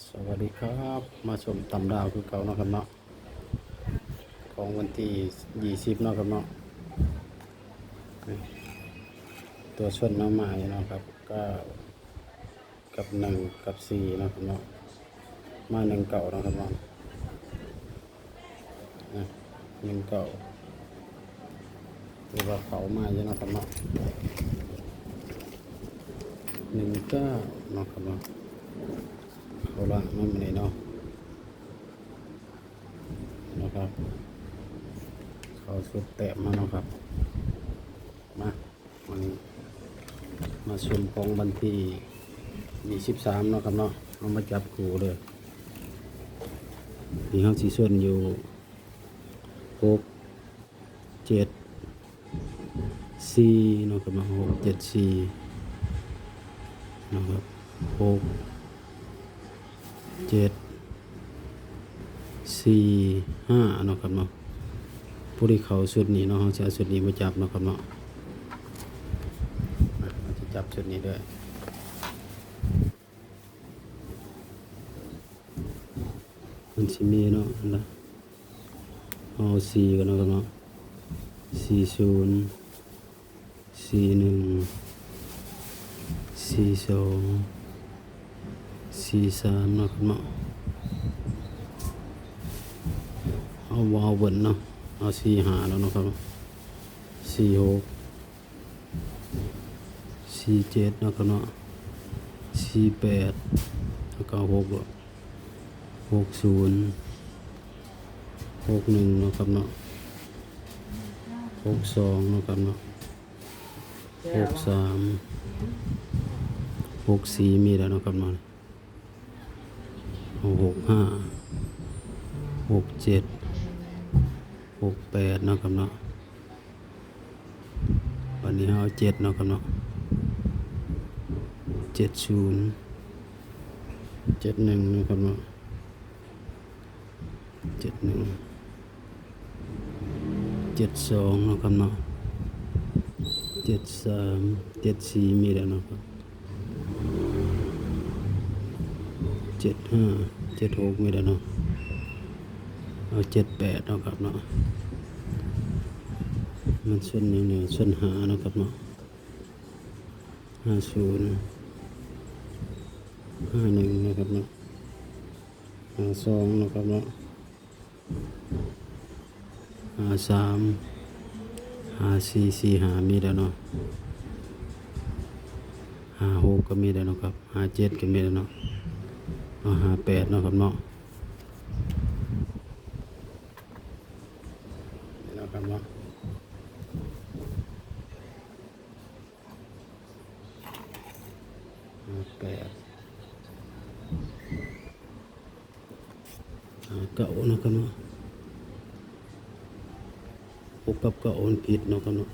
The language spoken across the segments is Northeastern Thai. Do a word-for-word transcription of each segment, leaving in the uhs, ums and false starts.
สวัสดีครับ มาชมตำดาวคือเก่าเนาะครับเนาะ ของวันที่ยี่สิบเนาะครับเนาะ ตัวชนน้ำมาอยู่เนาะครับ เก้า กับ หนึ่ง กับ สี่เนาะครับเนาะ มา หนึ่งเก้าเนาะครับเนาะ นะ หนึ่งเก้า ถือว่าเขามาอยู่เนาะครับเนาะ หนึ่งเก้าเนาะครับเนาะ เขาละมามื้อนี้เนาะ นะครับ เขาสุดแต้มมาเนาะครับ มา วันนี้มาชมของวันที่ยี่สิบสามเนาะครับเนาะ เอามาจับคู่เลย นี่เฮาสิชนอยู่ หก เจ็ด สี่เนาะครับเนาะ หก เจ็ด สี่ นะครับ หก เจ็ด สี่ ห้าเนาะครับเนาะ ผู้ที่เข้าชุดนี้เนาะ เฮาสิเอาชุดนี้มาจับเนาะครับเนาะ อ่ะ เราจะจับชุดนี้ด้วย มันสิมีเนาะ อันละ เอาสี่ก่อนเนาะครับเนาะ สี่ศูนย์ สี่หนึ่ง สี่สอง สี่สามเนาะครับเนาะ เอา เอาเบิ่นเนาะ เอาสี่ห้าแล้วเนาะครับ สี่หก สี่เจ็ดเนาะครับเนาะ สี่แปด แล้วก็หก หกศูนย์ หกหนึ่งเนาะครับเนาะ หกสองเนาะครับเนาะ หกสาม หกสี่ มีแล้วเนาะครับเนาะ หกห้า หกเจ็ด หกแปดเนาะครับเนาะ วันนี้เอาเจ็ดเนาะครับเนาะ เจ็ดศูนย์ เจ็ดหนึ่งเนาะครับเนาะ เจ็ดหนึ่ง เจ็ดสองเนาะครับเนาะ เจ็ดสาม เจ็ดสี่ มีแล้วเนาะครับ เจ็ดห้า เจ็ดหก มีแล้วเนาะ เอา เจ็ดแปดเนาะครับเนาะ มันส่วนหนึ่งเนี่ยส่วนห้าเนาะครับเนาะ ห้าศูนย์ ห้าหนึ่งเนาะครับเนาะ ห้าสองเนาะครับเนาะ ห้าสาม ห้าสี่ สี่ห้า มีแล้วเนาะ ห้าหก ก็มีแล้วเนาะครับ ห้าเจ็ด ก็มีแล้วเนาะ เอา ห้าแปดเนาะครับเนาะ นี่เนาะครับเนาะ ห้าแปด ห้าเก้าเนาะครับเนาะ หกกับเก้ามันผิดเนาะครับเนาะ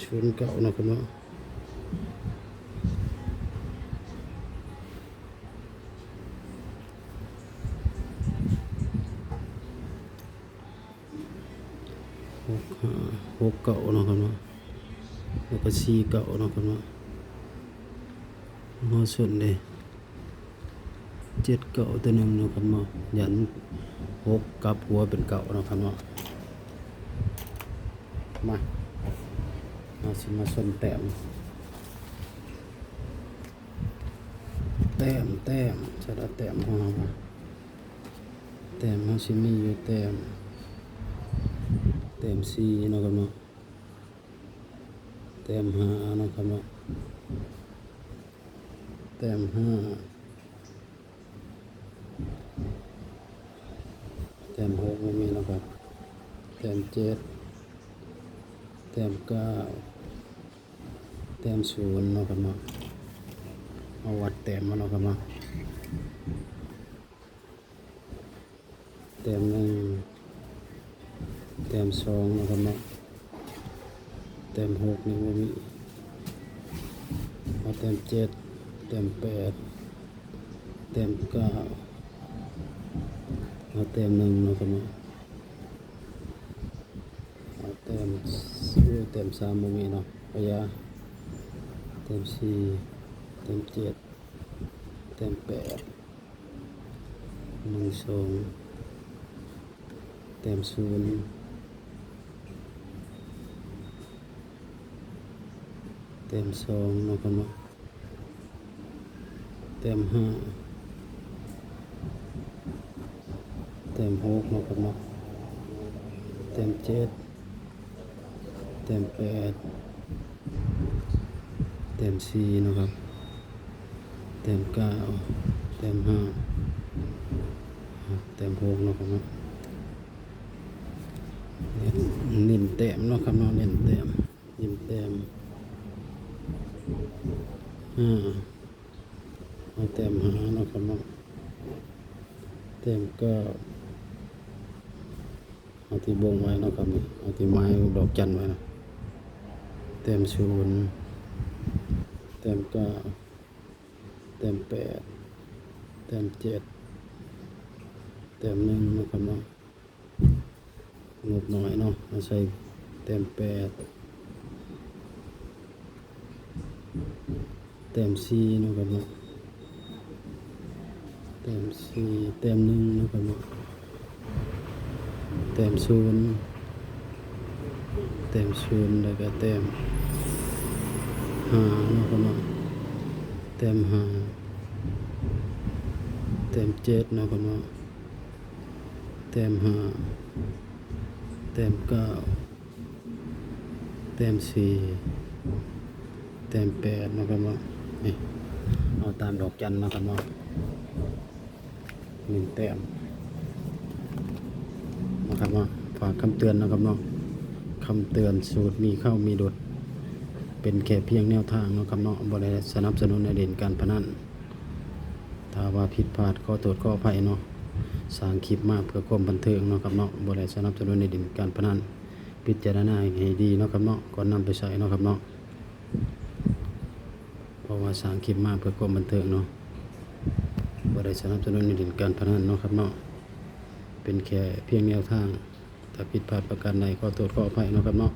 ศูนย์เก้าเนาะครับเนาะ หกห้า หกเก้าเนาะครับเนาะ แล้วก็สี่เก้าเนาะครับเนาะ มาส่วนเลย เจ็ดเก้าตัวหนึ่งเนาะครับเนาะ ยันหกกลับหัวเป็นเก้าเนาะครับเนาะ มา มาสิมาส่วนแต้ม แต้ม แต้ม สาระแต้มของเรา แต้มเฮาสิมีอยู่แต้ม แต้มสี่เนาะครับเนาะ แต้มห้าเนาะครับเนาะ แต้มห้า แต้มหกบ่มีเนาะครับ แต้มเจ็ด แต้มเก้า แต้มศูนย์เนาะครับเนาะ เอาวัดแต้มมาเนาะครับเนาะ แต้มหนึ่ง แต้มสองเนาะครับเนาะ แต้มหกนี่บ่มี เอาแต้มเจ็ด แต้มแปด แต้มเก้า เอาแต้มหนึ่งเนาะครับเนาะ เอาแต้ม แต้มสามบ่มีเนาะ พะยา แต้มสี่ แต้มเจ็ด แต้มแปด หนึ่งสอง แต้มศูนย์ แต้มสองเนาะครับเนาะ แต้มห้า แต้มหกเนาะครับเนาะ แต้มเจ็ด แต้มแปด แต้มสี่เนาะครับ แต้มเก้า แต้มห้า แต้มหกเนาะครับเนาะ เน้น เน้นแต้มเนาะครับเนาะ เน้นแต้ม เน้นแต้ม ห้า เอาแต้มห้าเนาะครับเนาะ แต้มเก้า เอาที่วงไว้เนาะครับ เอาที่หมายดอกจันไว้นะ แต้มศูนย์ แต้มเก้า แต้มแปด แต้มเจ็ด แต้มหนึ่งเนาะครับเนาะ งบน้อยเนาะ เอาใส่แต้มแปด แต้มสี่เนาะครับเนาะ แต้มสี่ แต้มหนึ่งเนาะครับเนาะ แต้มศูนย์ แต้มศูนย์ แล้วก็แต้มห้าเนาะครับเนาะ แต้มห้า แต้มเจ็ดเนาะครับเนาะ แต้มห้า แต้มเก้า แต้มสี่ แต้มแปดเนาะครับเนาะ นี่ เอาตามดอกจันเนาะครับเนาะ เน้นแต้มนะครับเนาะ ฝากคำเตือนนะครับเนาะ คำเตือน สูตรมีเข้ามีหลุด เป็นแค่เพียงแนวทางเนาะครับเนาะ บ่ได้สนับสนุนให้เล่นการพนัน ถ้าว่าผิดพลาดขอโทษขออภัยเนาะ สร้างคลิปมาเพื่อความบันเทิงเนาะครับเนาะ บ่ได้สนับสนุนให้เล่นการพนัน พิจารณาให้ดีเนาะครับเนาะ ก่อนนำไปใช้เนาะครับเนาะ เพราะว่าสร้างคลิปมาเพื่อความบันเทิงเนาะ บ่ได้สนับสนุนให้เล่นการพนันเนาะครับเนาะ เป็นแค่เพียงแนวทาง ถ้าผิดพลาดประการใดขอโทษขออภัยเนาะครับเนาะ